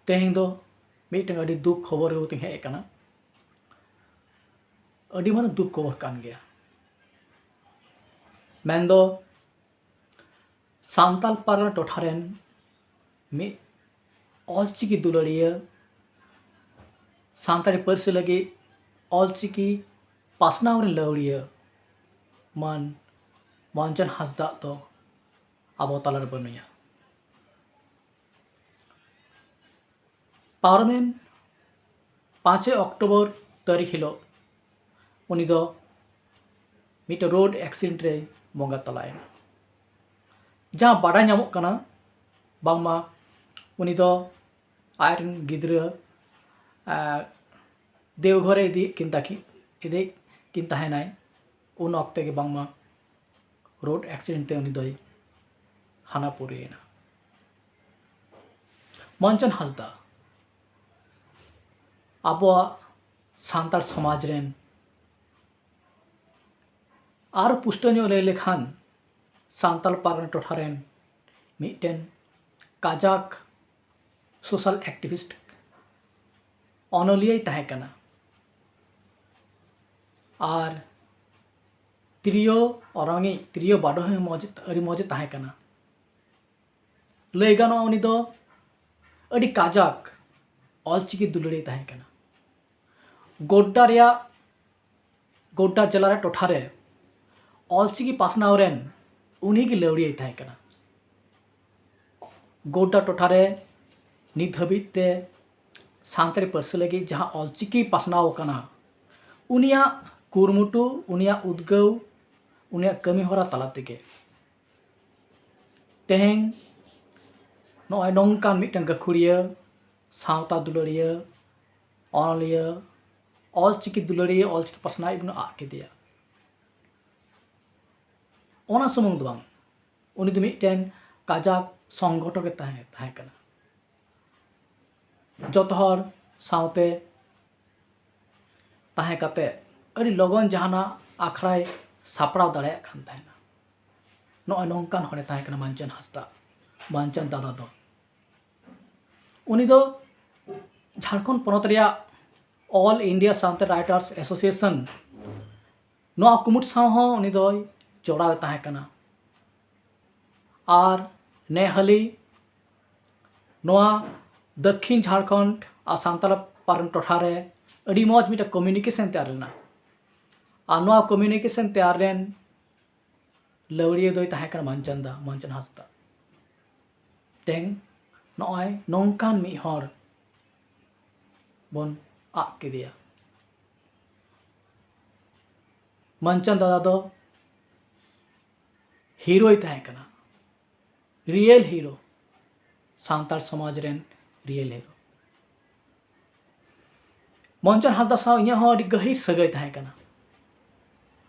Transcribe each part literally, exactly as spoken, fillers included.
ᱛᱮᱦᱮᱧ ᱫᱚ ᱢᱤᱫᱴᱟᱝ ᱟᱹᱰᱤ ᱫᱩᱠ ᱠᱷᱚᱵᱚᱨ ᱟᱹᱜᱩ ᱛᱤᱧ ᱦᱮᱡ ᱟᱠᱟᱱᱟ᱾ ᱟᱹᱰᱤ ᱢᱟᱨᱟᱝ ᱫᱩᱠ ᱠᱷᱚᱵᱚᱨ ᱠᱟᱱ ᱜᱮᱭᱟ᱾ ᱢᱮᱱᱫᱚ ᱥᱟᱱᱛᱟᱲ ᱯᱟᱨᱜᱟᱱᱟ ᱴᱚᱴᱷᱟ ᱨᱮᱱ ᱢᱤᱫ ᱚᱞᱪᱤᱠᱤ ᱫᱩᱞᱟᱹᱲᱤᱭᱟᱹ, ᱥᱟᱱᱛᱟᱲᱤ ᱯᱟᱹᱨᱥᱤ ᱞᱟᱹᱜᱤᱫ ᱚᱞᱪᱤᱠᱤ ᱯᱟᱥᱱᱟᱣ ᱨᱮᱱ ᱞᱟᱹᱣᱲᱤᱭᱟᱹ ᱢᱟᱱ ᱢᱚᱧᱪᱚᱱ ᱦᱟᱸᱥᱫᱟᱜ ᱫᱚ ᱟᱵᱚ ᱛᱟᱞᱟᱨᱮ ᱵᱟᱹᱱᱩᱭᱟ᱾ ᱯᱟᱨᱚᱢᱮᱱ ᱯᱟᱸᱪᱮᱭ ᱚᱠᱴᱳᱵᱚᱨ ᱛᱟᱹᱨᱤᱠᱷ ᱦᱤᱞᱳᱜ ᱩᱱᱤ ᱫᱚ ᱢᱤᱫᱴᱮᱱ ᱨᱳᱰ ᱮᱠᱥᱤᱰᱮᱱᱴ ᱨᱮᱭ ᱵᱚᱸᱜᱟ ᱛᱟᱞᱟᱭᱮᱱᱟ᱾ ᱡᱟᱦᱟᱸ ᱵᱟᱰᱟᱭ ᱧᱟᱢᱚᱜ ᱠᱟᱱᱟ, ᱵᱟᱝᱢᱟ ᱩᱱᱤ ᱫᱚ ᱟᱡᱨᱮᱱ ᱜᱤᱫᱽᱨᱟᱹ ᱫᱮᱣᱜᱷᱚᱨᱮ ᱤᱫᱤᱭᱮᱫ ᱠᱤᱱ ᱛᱟᱹᱠᱤᱱ ᱤᱫᱤᱭᱮᱫ ᱠᱤᱱ ᱛᱟᱦᱮᱱᱟᱭ᱾ ᱩᱱ ᱚᱠᱛᱮ ᱜᱮ ᱵᱟᱝᱢᱟ ᱨᱳᱰ ᱮᱠᱥᱤᱰᱮᱱᱴ ᱛᱮ ᱩᱱᱤ ᱫᱚᱭ ᱦᱟᱱᱟ ᱯᱩᱨᱤᱭᱮᱱᱟ᱾ ᱢᱚᱧᱪᱚᱱ ᱦᱟᱸᱥᱫᱟ ᱟᱵᱚᱣᱟᱜ ᱥᱟᱱᱛᱟᱲ ᱥᱚᱢᱟᱡᱽ ᱨᱮᱱ, ᱟᱨ ᱯᱩᱥᱴᱟᱹᱣ ᱧᱚᱜ ᱞᱟᱹᱭ ᱞᱮᱠᱷᱟᱱ, ᱥᱟᱱᱛᱟᱲ ᱯᱟᱨᱜᱟᱱᱟ ᱴᱚᱴᱷᱟ ᱨᱮᱱ ᱢᱤᱫᱴᱮᱱ ᱠᱟᱡᱟᱠ ᱥᱳᱥᱟᱞ ᱮᱠᱴᱤᱵᱷᱤᱥᱴ, ᱚᱱᱚᱞᱤᱭᱟᱹᱭ ᱛᱟᱦᱮᱸ ᱠᱟᱱᱟ᱾ ᱟᱨ ᱛᱤᱨᱭᱳ ᱚᱨᱚᱝᱤᱡ, ᱛᱤᱨᱭᱳ ᱵᱟᱰᱚᱦᱤ ᱢᱚᱡᱽ, ᱟᱹᱰᱤ ᱢᱚᱡᱽ ᱮ ᱛᱟᱦᱮᱸ ᱠᱟᱱᱟ᱾ ᱞᱟᱹᱭ ᱜᱟᱱᱚᱜᱼᱟ, ᱩᱱᱤ ᱫᱚ ᱟᱹᱰᱤ ᱠᱟᱡᱟᱠ ᱚᱞᱪᱤᱠᱤ ᱫᱩᱞᱟᱹᱲᱤᱭᱟᱹ ᱛᱟᱦᱮᱸ ᱠᱟᱱᱟ᱾ ᱜᱳᱰᱰᱟ ᱨᱮᱭᱟᱜ, ᱜᱳᱰᱰᱟ ᱡᱮᱞᱟ ᱨᱮ, ᱴᱚᱴᱷᱟ ᱨᱮ ᱚᱞᱪᱤᱠᱤ ᱯᱟᱥᱱᱟᱣ ᱨᱮᱱ ᱩᱱᱤ ᱜᱮ ᱞᱟᱹᱣᱲᱤᱭᱟᱹᱭ ᱛᱟᱦᱮᱸ ᱠᱟᱱᱟ᱾ ᱜᱳᱰᱰᱟ ᱴᱚᱴᱷᱟ ᱨᱮ ᱱᱤᱛ ᱦᱟᱹᱵᱤᱡ ᱛᱮ ᱥᱟᱱᱛᱟᱲᱤ ᱯᱟᱹᱨᱥᱤ ᱞᱟᱹᱜᱤᱫ ᱡᱟᱦᱟᱸ ᱚᱞᱪᱤᱠᱤ ᱯᱟᱥᱱᱟᱣ ᱟᱠᱟᱱᱟ, ᱩᱱᱤᱭᱟᱜ ᱠᱩᱨᱩᱢᱩᱴᱩ, ᱩᱱᱤᱭᱟᱜ ᱩᱫᱽᱜᱟᱹᱣ, ᱩᱱᱤᱭᱟᱜ ᱠᱟᱹᱢᱤ ᱦᱚᱨᱟ ᱛᱟᱞᱟ ᱛᱮᱜᱮ ᱛᱮᱦᱮᱧ ᱱᱚᱜᱼᱚᱭ ᱱᱚᱝᱠᱟᱱ ᱢᱤᱫᱴᱟᱝ ᱜᱟᱹᱠᱷᱩᱲᱤᱭᱟᱹ, ᱥᱟᱶᱛᱟ ᱫᱩᱞᱟᱹᱲᱤᱭᱟᱹ, ᱚᱱᱚᱞᱤᱭᱟᱹ, ᱚᱞᱪᱤᱠᱤ ᱫᱩᱞᱟᱹᱲᱤᱭᱟᱹ, ᱚᱞᱪᱤᱠᱤ ᱯᱟᱥᱱᱟᱣᱤᱡ ᱵᱚᱱ ᱟᱫ ᱠᱮᱫᱮᱭᱟ᱾ ᱚᱱᱟ ᱥᱩᱢᱩᱝ ᱫᱚ ᱵᱟᱝ, ᱩᱱᱤ ᱫᱚ ᱢᱤᱫᱴᱮᱱ ᱠᱟᱡᱟᱠ ᱥᱚᱝᱜᱚᱴᱷᱚᱠ ᱮ ᱛᱟᱦᱮᱸ, ᱛᱟᱦᱮᱸ ᱠᱟᱱᱟ᱾ ᱡᱚᱛᱚ ᱦᱚᱲ ᱥᱟᱶᱛᱮ ᱛᱟᱦᱮᱸ ᱠᱟᱛᱮ ᱟᱹᱰᱤ ᱞᱚᱜᱚᱱ ᱡᱟᱦᱟᱱᱟᱜ ᱟᱠᱷᱲᱟᱭ ᱥᱟᱯᱲᱟᱣ ᱫᱟᱲᱮᱭᱟᱜ ᱠᱟᱱ ᱛᱟᱦᱮᱱᱟ᱾ ᱱᱚᱜᱼᱚᱭ ᱱᱚᱝᱠᱟᱱ ᱦᱚᱲᱮ ᱛᱟᱦᱮᱸ ᱠᱟᱱᱟ ᱢᱟᱱᱪᱟᱱ ᱦᱟᱸᱥᱫᱟ, ᱢᱟᱱᱪᱟᱱ ᱫᱟᱫᱟ ᱫᱚ᱾ ᱩᱱᱤ ᱫᱚ ᱡᱷᱟᱲᱠᱷᱚᱸᱰ ᱯᱚᱱᱚᱛ ᱨᱮᱭᱟᱜ All India Santal Writers Association ᱱᱚᱣᱟ ᱠᱩᱢᱩᱴ ᱥᱟᱶ ᱦᱚᱸ ᱩᱱᱤ ᱫᱚᱭ ᱡᱚᱲᱟᱣ ᱮ ᱛᱟᱦᱮᱸ ᱠᱟᱱᱟ᱾ ᱟᱨ ᱱᱮ ᱦᱟᱹᱞᱤ ᱱᱚᱣᱟ ᱫᱚᱠᱠᱷᱤᱱ ᱡᱷᱟᱲᱠᱷᱚᱸᱰ ᱟᱨ ᱥᱟᱱᱛᱟᱲ ᱯᱟᱨᱜᱟᱱᱟ ᱴᱚᱴᱷᱟ ᱨᱮ ᱟᱹᱰᱤ ᱢᱚᱡᱽ ᱢᱤᱫᱴᱮᱱ communication ᱛᱮᱭᱟᱨ ᱞᱮᱱᱟ᱾ ᱟᱨ ᱱᱚᱣᱟ communication ᱛᱮᱭᱟᱨ ᱨᱮᱱ ᱞᱟᱹᱣᱲᱤᱭᱟᱹ ᱫᱚᱭ ᱛᱟᱦᱮᱸ ᱠᱟᱱᱟ ᱢᱚᱧᱪᱚᱱ ᱫᱟ, ᱢᱚᱧᱪᱚᱱ ᱦᱟᱸᱥᱫᱟ᱾ ᱛᱮᱦᱮᱧ ᱱᱚᱜᱼᱚᱭ ᱱᱚᱝᱠᱟᱱ ᱢᱤᱫ ᱦᱚᱲ ᱵᱚᱱ ᱟᱫ ᱠᱮᱫᱮᱭᱟ᱾ ᱢᱚᱧᱪᱚᱱ ᱫᱟᱫᱟ ᱫᱚ ᱦᱤᱨᱳᱭ ᱛᱟᱦᱮᱸ ᱠᱟᱱᱟ, real hero, ᱥᱟᱱᱛᱟᱲ ᱥᱚᱢᱟᱡᱽ ᱨᱮᱱ real hero᱾ ᱢᱚᱧᱪᱚᱱ ᱦᱟᱸᱥᱫᱟ ᱥᱟᱶ ᱤᱧᱟᱹᱜ ᱦᱚᱸ ᱟᱹᱰᱤ ᱜᱟᱹᱦᱤᱨ ᱥᱟᱹᱜᱟᱹᱭ ᱛᱟᱦᱮᱸ ᱠᱟᱱᱟ᱾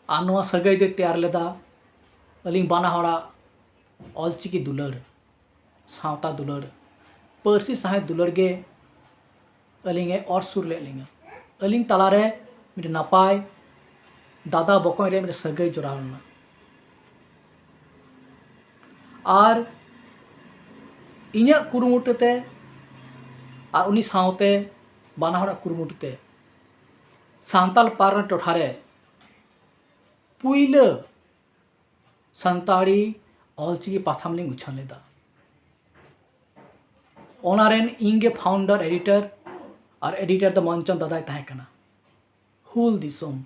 ᱟᱨ ᱱᱚᱣᱟ ᱥᱟᱹᱜᱟᱹᱭ ᱫᱚᱭ ᱛᱮᱭᱟᱨ ᱞᱮᱫᱟ ᱟᱹᱞᱤᱧ ᱵᱟᱱᱟ ᱦᱚᱲᱟᱜ ᱚᱞᱪᱤᱠᱤ ᱫᱩᱞᱟᱹᱲ, ᱥᱟᱶᱛᱟ ᱫᱩᱞᱟᱹᱲ, ᱯᱟᱹᱨᱥᱤ ᱥᱟᱶᱦᱮᱫ ᱫᱩᱞᱟᱹᱲ ᱜᱮ ᱟᱹᱞᱤᱧ ᱮ ᱚᱨ ᱥᱩᱨ ᱞᱮᱫ ᱞᱤᱧᱟ᱾ ᱟᱹᱞᱤᱧ ᱛᱟᱞᱟᱨᱮ ᱢᱤᱫᱴᱮᱱ ᱱᱟᱯᱟᱭ ᱫᱟᱫᱟ ᱵᱚᱠᱚᱧ ᱨᱮᱭᱟᱜ ᱢᱤᱫᱴᱮᱱ ᱥᱟᱹᱜᱟᱹᱭ ᱡᱚᱲᱟᱣ ᱞᱮᱱᱟ᱾ ᱟᱨ ᱤᱧᱟᱹᱜ ᱠᱩᱨᱩᱢᱩᱴᱩ ᱛᱮ ᱟᱨ ᱩᱱᱤ ᱥᱟᱶᱛᱮ ᱵᱟᱱᱟ ᱦᱚᱲᱟᱜ ᱠᱩᱨᱩᱢᱩᱴᱩ ᱛᱮ ᱥᱟᱱᱛᱟᱲ ᱯᱟᱨᱜᱟᱱᱟ ᱴᱚᱴᱷᱟ ᱨᱮ ᱯᱩᱭᱞᱟᱹ ᱥᱟᱱᱛᱟᱲᱤ ᱚᱞᱪᱤᱠᱤ ᱯᱟᱛᱷᱟᱢ ᱞᱤᱧ ᱩᱪᱷᱟᱹᱱ ᱞᱮᱫᱟ᱾ ᱚᱱᱟ ᱨᱮᱱ ᱤᱧ ᱜᱮ founder editor ᱟᱨ editor ᱫᱚ ᱢᱚᱧᱪᱚᱱ ᱫᱟᱫᱟᱭ ᱛᱟᱦᱮᱸ ᱠᱟᱱᱟ᱾ ᱦᱩᱞ ᱫᱤᱥᱚᱢ,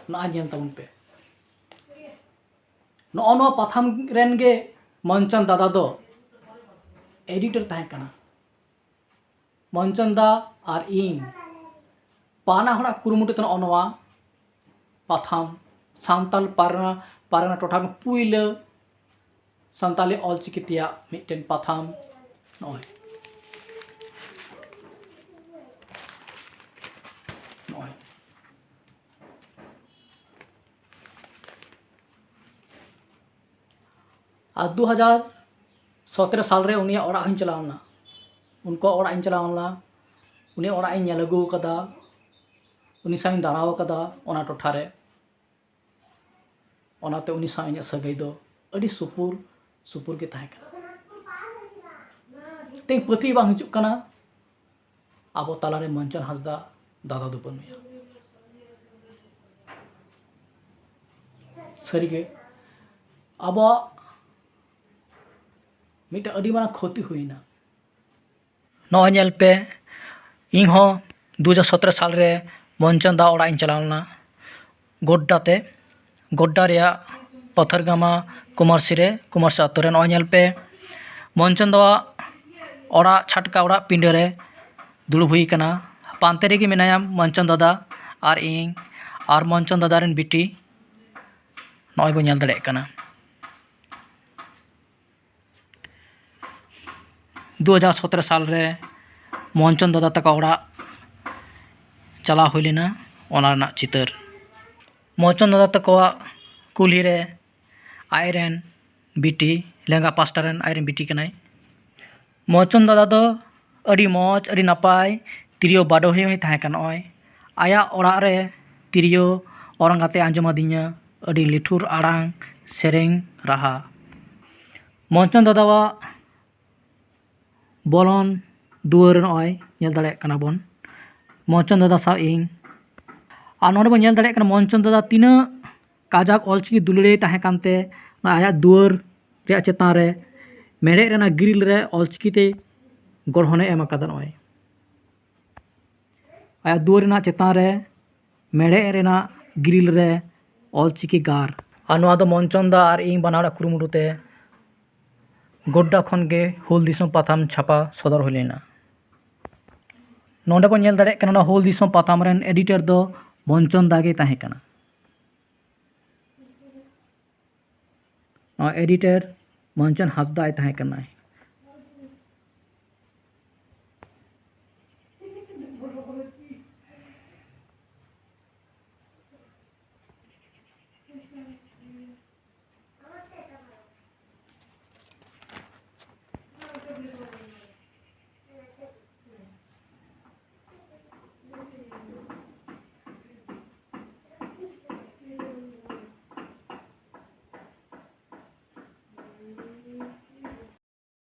ᱱᱚᱜᱼᱚᱭ ᱧᱮᱞ ᱛᱟᱵᱚᱱ ᱯᱮ᱾ ᱱᱚᱜᱼᱚ ᱱᱚᱣᱟ ᱯᱟᱛᱷᱟᱢ ᱨᱮᱱ ᱜᱮ ᱢᱚᱧᱪᱚᱱ ᱫᱟᱫᱟ ᱫᱚ editor ᱛᱟᱦᱮᱸ ᱠᱟᱱᱟ᱾ ᱢᱚᱧᱪᱚᱱ ᱫᱟ ᱟᱨ ᱤᱧ ᱵᱟᱱᱟ ᱦᱚᱲᱟᱜ ᱠᱩᱨᱩᱢᱩᱴᱩ ᱛᱮ ᱱᱚᱜᱼᱚ ᱱᱚᱣᱟ ᱯᱟᱛᱷᱟᱢ, ᱥᱟᱱᱛᱟᱲ ᱯᱟᱨᱜᱟᱱᱟ, ᱯᱟᱨᱜᱟᱱᱟ ᱴᱚᱴᱷᱟ ᱨᱮᱱᱟᱜ ᱯᱩᱭᱞᱟᱹ ᱥᱟᱱᱛᱟᱲᱤ ᱚᱞᱪᱤᱠᱤ ᱛᱮᱭᱟᱜ ᱢᱤᱫᱴᱮᱱ ᱯᱟᱛᱷᱟᱢ᱾ ᱱᱚᱜᱼᱚᱭ, ᱱᱚᱜᱼᱚᱭ᱾ ᱟᱨ ᱫᱩ ᱦᱟᱡᱟᱨ ᱥᱚᱛᱨᱚ ᱥᱟᱞ ᱨᱮ ᱩᱱᱤᱭᱟᱜ ᱚᱲᱟᱜ ᱦᱚᱸᱧ ᱪᱟᱞᱟᱣ ᱞᱮᱱᱟ, ᱩᱱᱠᱩᱣᱟᱜ ᱚᱲᱟᱜ ᱤᱧ ᱪᱟᱞᱟᱣ ᱞᱮᱱᱟ, ᱩᱱᱤᱭᱟᱜ ᱚᱲᱟᱜ ᱤᱧ ᱧᱮᱞ ᱟᱹᱜᱩ ᱟᱠᱟᱫᱟ, ᱩᱱᱤ ᱥᱟᱶ ᱤᱧ ᱫᱟᱬᱟ ᱟᱠᱟᱫᱟ ᱚᱱᱟ ᱴᱚᱴᱷᱟ ᱨᱮ᱾ ᱚᱱᱟᱛᱮ ᱩᱱᱤ ᱥᱟᱶ ᱤᱧᱟᱹᱜ ᱥᱟᱹᱜᱟᱹᱭ ᱫᱚ ᱟᱹᱰᱤ ᱥᱩᱯᱩᱨ ᱥᱩᱯᱩᱨ ᱜᱮ ᱛᱟᱦᱮᱸ ᱠᱟᱱᱟ᱾ ᱛᱮᱦᱮᱧ ᱯᱟᱹᱛᱭᱟᱹᱣ ᱵᱟᱝ ᱦᱤᱡᱩᱜ ᱠᱟᱱᱟ, ᱟᱵᱚ ᱛᱟᱞᱟᱨᱮ ᱢᱚᱧᱪᱚᱱ ᱦᱟᱸᱥᱫᱟ ᱫᱟᱫᱟ ᱫᱚ ᱵᱟᱹᱱᱩᱭᱟ᱾ ᱥᱟᱹᱨᱤᱜᱮ ᱟᱵᱚᱣᱟᱜ ᱢᱤᱫᱴᱟᱝ ᱟᱹᱰᱤ ᱢᱟᱨᱟᱝ ᱠᱷᱚᱛᱤ ᱦᱩᱭᱱᱟ᱾ ᱱᱚᱜᱼᱚᱭ ᱧᱮᱞ ᱯᱮ, ᱤᱧ ᱦᱚᱸ ᱫᱩ ᱦᱟᱡᱟᱨ ᱥᱚᱛᱨᱚ ᱥᱟᱞ ᱨᱮ ᱢᱚᱧᱪᱚᱱ ᱫᱟ ᱚᱲᱟᱜ ᱤᱧ ᱪᱟᱞᱟᱣ ᱞᱮᱱᱟ ᱜᱳᱰᱰᱟ ᱛᱮ᱾ ᱜᱳᱰᱰᱟ ᱨᱮᱭᱟᱜ ᱯᱟᱛᱷᱟᱨᱜᱟᱢᱟ ᱠᱩᱢᱟᱨᱥᱤ ᱨᱮ, ᱠᱩᱢᱟᱨᱥᱤ ᱟᱛᱳ ᱨᱮ᱾ ᱱᱚᱜᱼᱚᱭ ᱧᱮᱞ ᱯᱮ, ᱢᱚᱧᱪᱚᱱ ᱫᱟᱣᱟᱜ ᱚᱲᱟᱜ, ᱪᱷᱟᱴᱠᱟ ᱚᱲᱟᱜ ᱯᱤᱸᱰᱟᱹ ᱨᱮ ᱫᱩᱲᱩᱵ ᱦᱩᱭ ᱟᱠᱟᱱᱟ᱾ ᱯᱟᱱᱛᱮ ᱨᱮᱜᱮ ᱢᱮᱱᱟᱭᱟ ᱢᱚᱧᱪᱚᱱ ᱫᱟᱫᱟ ᱟᱨ ᱤᱧ ᱟᱨ ᱢᱚᱧᱪᱚᱱ ᱫᱟᱫᱟ ᱨᱮᱱ ᱵᱤᱴᱤ᱾ ᱱᱚᱜᱼᱚᱭ ᱵᱚᱱ ᱧᱮᱞ ᱫᱟᱲᱮᱭᱟᱜ ᱠᱟᱱᱟ᱾ ᱫᱩ ᱦᱟᱡᱟᱨ ᱥᱚᱛᱨᱚ ᱥᱟᱞ ᱨᱮ ᱢᱚᱧᱪᱚᱱ ᱫᱟᱫᱟ ᱛᱟᱠᱚ ᱚᱲᱟᱜ ᱪᱟᱞᱟᱣ ᱦᱩᱭ ᱞᱮᱱᱟ, ᱚᱱᱟ ᱨᱮᱱᱟᱜ ᱪᱤᱛᱟᱹᱨ᱾ ᱢᱚᱧᱪᱚᱱ ᱫᱟᱫᱟ ᱛᱟᱠᱚᱣᱟᱜ ᱠᱩᱞᱦᱤ ᱨᱮ ᱟᱡᱨᱮᱱ ᱵᱤᱴᱤ, ᱞᱮᱸᱜᱟ ᱯᱟᱥᱴᱟ ᱨᱮᱱ ᱟᱡᱨᱮᱱ ᱵᱤᱴᱤ ᱠᱟᱱᱟᱭ᱾ ᱢᱚᱧᱪᱚᱱ ᱫᱟᱫᱟ ᱫᱚ ᱟᱹᱰᱤ ᱢᱚᱡᱽ, ᱟᱹᱰᱤ ᱱᱟᱯᱟᱭ ᱛᱤᱨᱭᱳ ᱵᱟᱰᱚᱦᱤ ᱦᱚᱸᱭ ᱛᱟᱦᱮᱸ ᱠᱟᱱᱟ᱾ ᱱᱚᱜᱼᱚᱭ ᱟᱭᱟᱜ ᱚᱲᱟᱜ ᱨᱮ ᱛᱤᱨᱭᱳ ᱚᱨᱚᱝ ᱠᱟᱛᱮ ᱟᱸᱡᱚᱢ ᱟᱹᱫᱤᱧᱟ, ᱟᱹᱰᱤ ᱞᱤᱴᱷᱩᱨ ᱟᱲᱟᱝ ᱥᱮᱨᱮᱧ ᱨᱟᱦᱟ᱾ ᱢᱚᱧᱪᱚᱱ ᱫᱟᱫᱟᱣᱟᱜ ᱵᱚᱞᱚᱱ ᱫᱩᱣᱟᱹᱨ ᱱᱚᱜᱼᱚᱭ ᱧᱮᱞ ᱫᱟᱲᱮᱭᱟᱜ ᱠᱟᱱᱟ ᱵᱚᱱ, ᱢᱚᱧᱪᱚᱱ ᱫᱟᱫᱟ ᱥᱟᱶ ᱤᱧ᱾ ᱟᱨ ᱱᱚᱰᱮ ᱵᱚᱱ ᱧᱮᱞ ᱫᱟᱲᱮᱭᱟᱜ ᱠᱟᱱᱟ ᱢᱚᱧᱪᱚᱱ ᱫᱟᱫᱟ ᱛᱤᱱᱟᱹᱜ ᱠᱟᱡᱟᱠ ᱚᱞᱪᱤᱠᱤ ᱫᱩᱞᱟᱹᱲᱤᱭᱟᱹ ᱛᱟᱦᱮᱸ ᱠᱟᱱᱛᱮ, ᱚᱱᱟ ᱟᱭᱟᱜ ᱫᱩᱣᱟᱹᱨ ᱨᱮᱭᱟᱜ ᱪᱮᱛᱟᱱ ᱨᱮ ᱢᱮᱲᱦᱮᱫ ᱨᱮᱱᱟᱜ ᱜᱨᱤᱞ ᱨᱮ ᱚᱞᱪᱤᱠᱤ ᱛᱮ ᱜᱚᱲᱦᱚᱱᱮ ᱮᱢ ᱟᱠᱟᱫᱟ᱾ ᱱᱚᱜᱼᱚᱭ ᱟᱭᱟᱜ ᱫᱩᱣᱟᱹᱨ ᱨᱮᱱᱟᱜ ᱪᱮᱛᱟᱱ ᱨᱮ ᱢᱮᱲᱦᱮᱫ ᱨᱮᱱᱟᱜ ᱜᱨᱤᱞ ᱨᱮ ᱚᱞᱪᱤᱠᱤ ᱜᱟᱨ᱾ ᱟᱨ ᱱᱚᱣᱟ ᱫᱚ ᱢᱚᱧᱪᱚᱱ ᱫᱟ ᱟᱨ ᱤᱧ ᱵᱟᱱᱟ ᱦᱚᱲᱟᱜ ᱠᱩᱨᱩᱢᱩᱴᱩ ᱛᱮ ᱜᱳᱰᱰᱟ ᱠᱷᱚᱱ ᱜᱮ ᱦᱩᱞ ᱫᱤᱥᱚᱢ ᱯᱟᱛᱷᱟᱢ ᱪᱷᱟᱯᱟ ᱥᱚᱫᱚᱨ ᱦᱩᱭ ᱞᱮᱱᱟ᱾ ᱱᱚᱰᱮ ᱵᱚᱱ ᱧᱮᱞ ᱫᱟᱲᱮᱭᱟᱜ ᱠᱟᱱᱟ, ᱱᱚᱣᱟ ᱦᱩᱞ ᱫᱤᱥᱚᱢ ᱯᱟᱛᱷᱟᱢ ᱨᱮᱱ ᱮᱰᱤᱴᱚᱨ ᱫᱚ ᱢᱚᱧᱪᱚᱱ ᱫᱟ ᱜᱮ ᱛᱟᱦᱮᱸ ᱠᱟᱱᱟ᱾ ᱱᱚᱣᱟ ᱮᱰᱤᱴᱚᱨ ᱢᱚᱧᱪᱚᱱ ᱦᱟᱸᱥᱫᱟᱭ ᱛᱟᱦᱮᱸ ᱠᱟᱱᱟᱭ᱾